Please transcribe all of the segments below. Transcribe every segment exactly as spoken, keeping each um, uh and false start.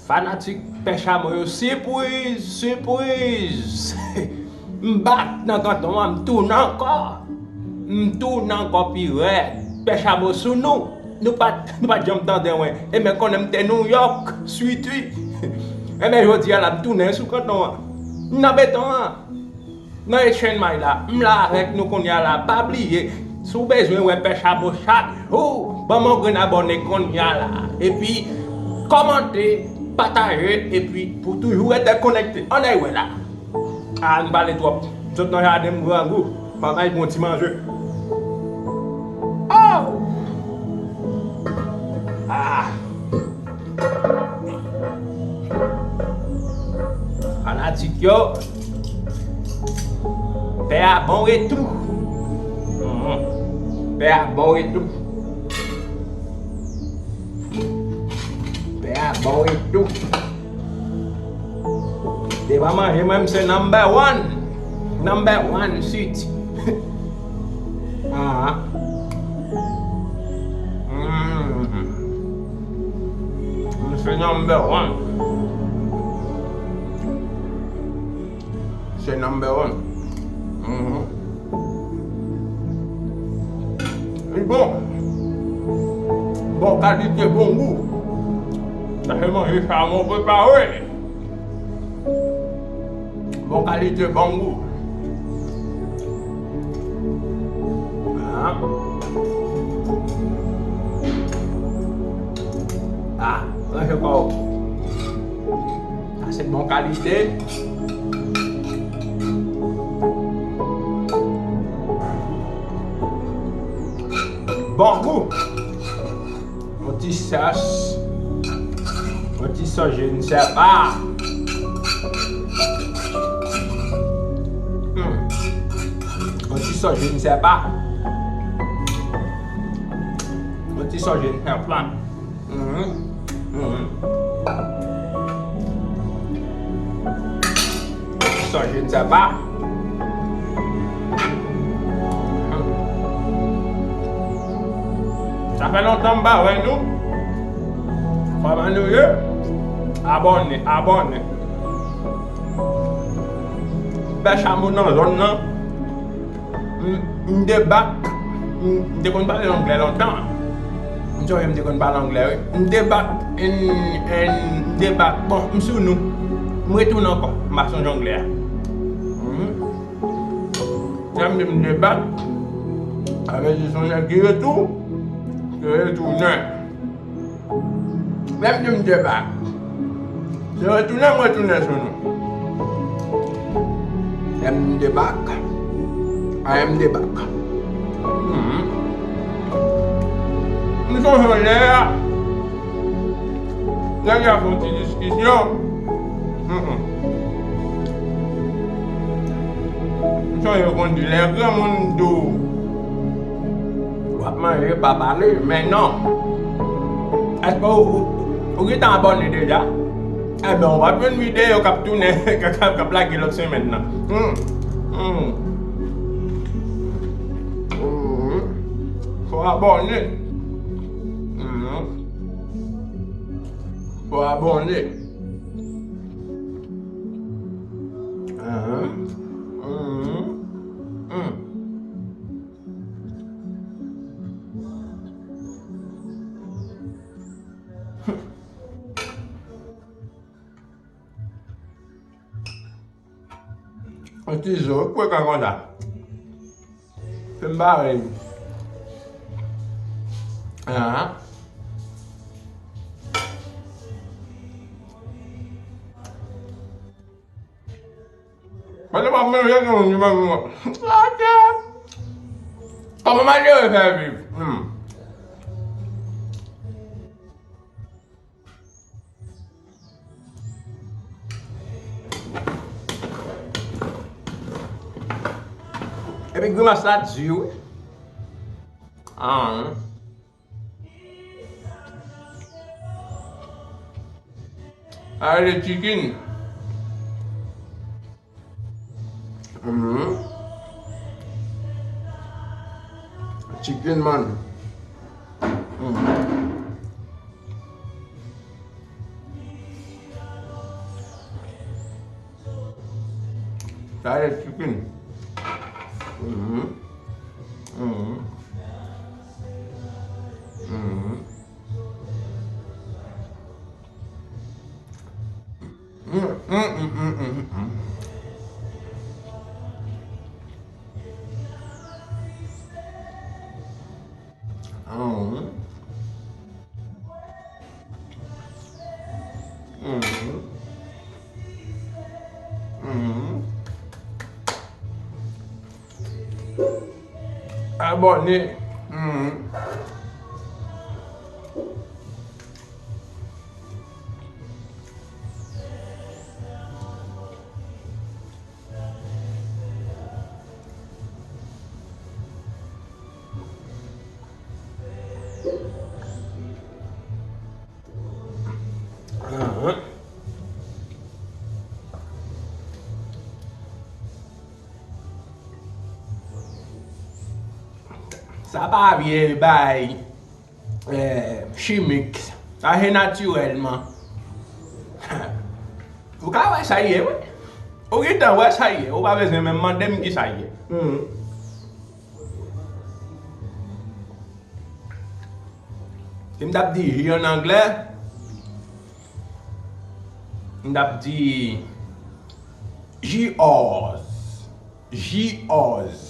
Fanatik Pè Chamo yo, sipriz, sipriz! M back nan kanton an, m tounen ankò. M tounen ankò pi rèd. Pè Chamo sou nou. Nou pa t, nou pa t janm tande mwen. E men konnen m te New York, swit wi. E men jodi a la, m tounen sou kanton an. M nan beton an. Nan Echanmay la, m la avèk nou kounye a la. Pa bliye, si w bezwen wè Pè Chamo chak jou, ban m yon grenn abòne kounye a la. Epi, kòmante, pataje, epi pou toujou rete konekte. Ann al wè la. A, m pale twòp. M sot nan jaden, m grangou. Fò m al pran ti manje. Oh! Ah! Fanatik yo, pè a bon retou. Mhm. Pè a bon retou. Pè a bon retou. Devan manje, mwen, m se number one. Number one city. Ah. Mm. M se number one. Se number one. Mhm. Li bon. Bon kalite, bon gou. Sa se manje sa mwen prepare. Bon kalite, bon gou. Ah. Ah, manje pa w. Sa se bon kalite. Bon gou. Yon ti sòs. Yon ti sòs je ne sais pas. Hmm. Yon ti sòs je ne sais pas. Yon ti sòs je ne sais pas. Mhm. Mhm. Sa je ne sais pas. Sa fè lontan m pa wè nou. Kòman nou ye? Abòne, abòne. Pè Chamo nan zòn nan. M, m debak. M, m te konn pale anglè lontan. M sonje m te konn pale anglè, wi. M debak, and, and, m debak. Bon, m sou nou. M retounen ankò. M pa sonje anglè a. Mhm. Lè m di m debak, sa vle di se yon nèg ki retou, ki retounen. Menm si m debak, se retounen m retounen sou nou. M debak, I am debak. Mhm. M sonje lè a, lè y ap fè yon ti diskisyon. Mhm. M sonje yo konn di lè granmoun di w, w ap manje, pa pale, men non. Èske ou, ou, ou gentan abòne deja? Enben, w ap jwenn videyo k ap tounen, k ap, k ap lage lòt semèn nan. Hmm. Hmm. Hmm. Fò w abòne. Hmm. Fò w abòne. Hmm. Hmm. Hmm. Yon ti zo, ou kwè ka konsa? Fè m bare. Ah. Pandan m ap manje, gen moun ki ban m yon. Kòman malere fè viv? Hmm. Epi grimas la di wi. Ah. Sa rele chicken. Mhm. Chicken man. Mhm. Sa se chicken. Mhm. Mhm. Mhm. Mm, mm, mm, mm, mm, mm. Mhm. Mhm. Mhm. Abòne. Mhm. Ahan. Sa pa vye bay, eh, chimik. Sa se natirèlman. Ou ka wè sa ye, wi. Ou gentan wè sa ye. Ou pa bezwen menm mande m ki sa ye. Hmm. Si m t ap di ji an anglè, m t ap di jiòz. Jiòz.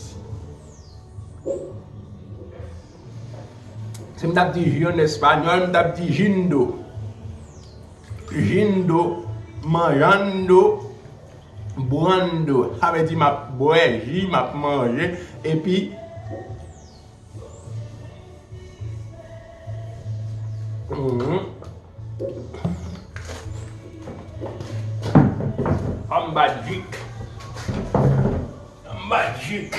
Si m t ap di ji an espanyòl, m t ap di jindo. Jindo, manjando, bwando. Sa vle di m ap bwè ji, m ap manje, epi Mhm. Anba jik. Anba jik.